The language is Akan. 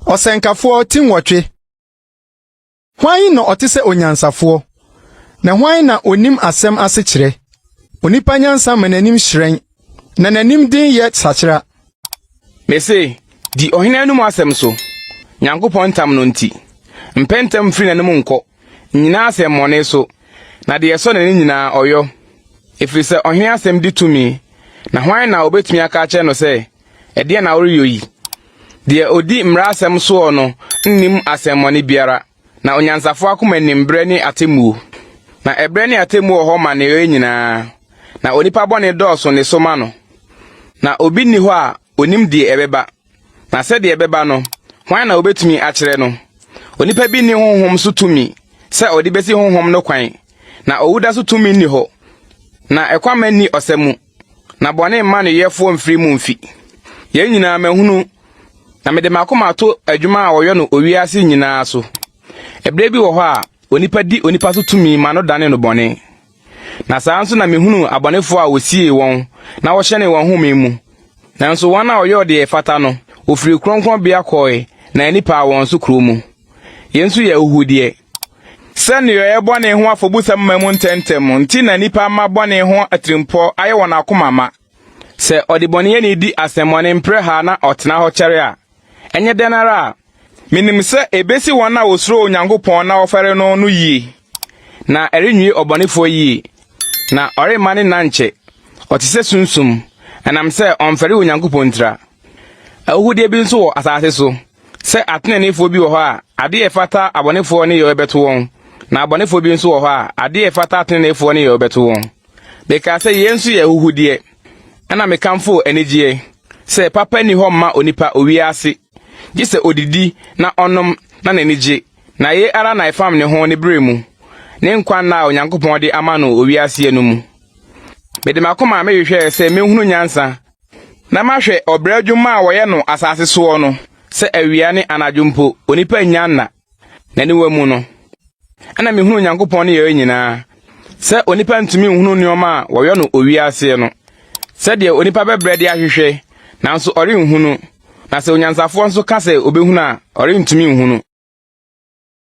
Ɔsɛnkafoɔ ti 8. Hwan na ɔte sɛ onyansafoɔ? Na hwan na onim asɛm ase kyerɛ? Onipa nyansa ma n'anim hyerɛn, na n'anim den yɛ sakyera. Mese, di ɔhene anom asɛm so, Nyankopɔn ntam no nti. Mpɛ ntɛm mfiri n'anom nkɔ, nnyina asɛmmɔne so, na deɛ ɛsɔ n'ani nyinaa ɔyɔ. Ɛfiri sɛ ɔhene asɛm di tumi, na hwan na obetumi aka akyerɛ no sɛ, Ɛdeɛn na woreyɔ yi? Deɛ odi mmara asɛm soɔ no nnim asɛmmɔne biara, na onyansafoɔ akoma nim berɛ ne atemmuo. Na ɛberɛ ne atemmuo wɔ hɔ ma nneyɔeɛ nyinaa, na onipa bɔne dɔɔso ne so ma no. Na obi nni hɔ a onim deɛ ɛbɛba, na sɛdeɛ ɛbɛba no, hwan na obetumi akyerɛ no? Onipa bi nni honhom so tumi sɛ ɔde besi honhom no kwan, na owuda so tumi nni hɔ, na ɛkwamma nni ɔsa mu, na bɔne mma ne yɛfoɔ mfiri mu mfi. Yɛn nyinaa mahunu, na mede m'akoma ato adwuma a wɔyɛ no owia ase nyinaa so. Ɛberɛ bi wɔ hɔ a onipa di onipa so tumi ma no dane no bɔne. Na saa nso na mehunuu abɔnefoɔ a wɔsiee wɔn na wɔhyɛnee wɔn home mu. Nanso wɔn a wɔyɔɔ deɛ ɛfata no, wɔfirii kronkronbea kɔe na ani paa wɔn so kuro mu. Yei nso yɛ ahuhudeɛ. Sɛ nneyɔeɛ bɔne ho afɔbusɛm mma mu ntɛmntɛm nti na nnipa mma bɔne ho atirimpɔ ayɛ wɔn akoma ma. Sɛ ɔdebɔneyɛni di asɛmmɔne mprɛha na ɔtena hɔ kyɛre a, ɛnyɛ dɛn ara a, minim sɛ ebesi wɔn a wosuro Onyankopɔn na wɔfɛre no no yiye, na ɛrenwie ɔbɔnefoɔ yiye, na ɔremma ne nna nkyɛ. Ɔte sɛ sunsum, ɛnam sɛ ɔmfɛre Onyankopɔn ntira. Ahuhudeɛ bi nso wɔ asase so, sɛ ateneneefoɔ bi wɔ hɔ a, adeɛ a ɛfata abɔnefoɔ nneyɔeɛ bɛto wɔn, na abɔnefoɔ bi nso wɔ hɔ a, adeɛ a ɛfata ateneneefoɔ nneyɔeɛ bɛto wɔn. Mekaa sɛ yei nso yɛ ahuhudeɛ, ɛnna mekamfoo anigyeɛ, sɛ papa nni hɔ mma onipa owia ase, gye sɛ odidi na ɔnom na n'ani gye, na yei ara na ɛfam ne ho ne berɛ mu, ne nkwa nna a Onyankopɔn de ama no owia aseɛ no mu. Mede m'akoma mehwehwɛɛ sɛ mɛhunu nyansa, na mahwɛ ɔbrɛ adwuma a wɔyɛ no asase soɔ no, sɛ awia ne anadwo mpo onipa nnya nna n'aniwa mu no. Ɛnna mihunuu Onyankopɔn nneyɛe nyinaa, sɛ onipa ntumi nhunu nneɛma a wɔyɛ no owia aseɛ no, sɛdeɛ onipa bɛbrɛ de ahwehwɛ, nanso ɔrenhunu, na sɛ onyansafoɔ nso ka sɛ obehunu a, ɔrentumi nhunu.